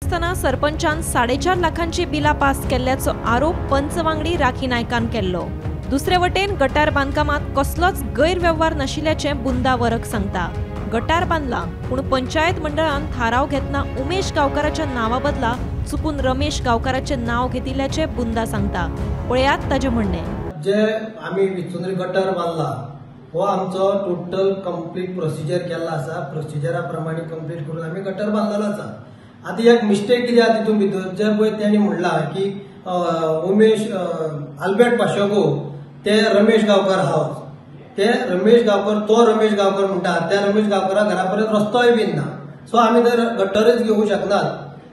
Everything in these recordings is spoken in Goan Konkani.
आसतना सरपंचान 4.5 लाखांची बिलां पास केल्ल्याचो आरोप पंच वांगडी राखी नायकान केल्लो। दुसरे वटेन गटार बांदकामात कसलोच गैरवेव्हार नाशिल्ल्याचें बुंदा वरक सांगता। गटार बांदला पूण पंचायत मंडळान थाराव घेतना उमेश गांवकाराच्या नांवा बदला चुकून रमेश गांवकाराचें नांव घेतिल्ल्याचें बुंदा सांगता। पळयात ताचें म्हणणें। जे आमी विचोंद्री गटार बांदला हो आमचो टोटल कंप्लीट प्रोसिजर केल्लो आसा। प्रोसिजरा प्रमाणे कंप्लीट करून आमी गटार बांदलेलो आसा। आतां एक मिस्टेक कितें आसा तितून भितर जे पळय तेणी म्हणलां की उमेश आल्बर्ट पाशेको ते रमेश गांवकर हावस, ते रमेश गांवकर तो रमेश गांवकर म्हणटा त्या रमेश गांवकरा घरा पर्यंत रस्तोय बीन ना। सो आमी तर गटरच घेवंक शकनात,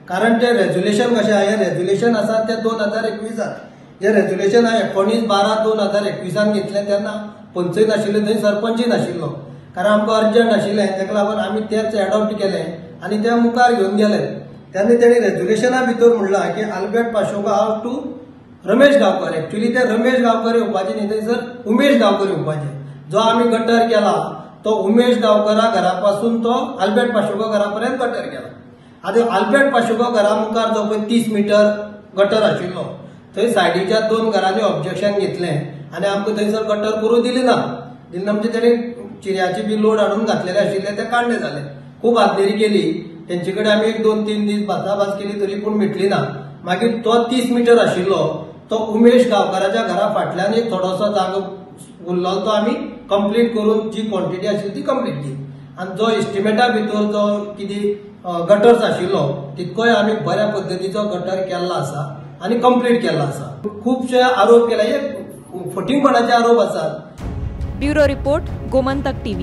कारण ते रेज्युलेशन कशें आहा, हें रेज्युलेशन आसा ते 2021 जे रेज्युलेशन आहा 19/12/2021 घेतलें तेन्ना पंचय नाशिल्ले, थंय सरपंचय नाशिल्लो, कारण आमकां अर्जंट आशिल्लें, ताका लागून आमी तेच एडॉप्ट केलें आनी ते मुखार घेवन गेले। तेन्ना तेणी रेज्युलेशना भितर म्हणलां की Albert Pashoko house to Ramesh Gaonkar. Actually ते रमेश गांवकर येवपाचे न्ही, थंयसर उमेश गांवकर येवपाचे। जो आमी गटर केला तो उमेश गांवकरा घरा पासून तो आल्बर्ट पाशेको घरा पर्यंत गटर केला। आतां आल्बर्ट पाशेको घरा मुखार जो पळय 30 मिटर गटर आशिल्लो थंय सायडीच्या 2 घरांनी ऑब्जेक्शन घेतलें आनी आमकां थंयसर गटर करूं दिली ना। दिली ना म्हणजे तेणी चिऱ्याची बी लोड हाडून घातलेले आशिल्ले ते काडले जाले। खूब आदनेरी केली तेंचे कडेन आमी 1-2-3 दीस भासाभास केली तरी पूण मिटली ना। मागीर तो 30 मिटर आशिल्लो तो उमेश गांवकाराच्या घरा फाटल्यान एक थोडोसो जागो उरलो तो आमी कंप्लीट करून जी क्वॉन्टिटी आशिल्ली ती कंप्लीट केली आनी जो एस्टिमेटा भितर जो कितें गटर्स आशिल्लो तितकोय आमी बऱ्या पद्दतीचो गटर केल्लो आसा आनी कंप्लीट केल्लो आसा। खुबशे आरोप केले, हे फटींगपणाचे आरोप आसात। Bureau report, Gomantak TV.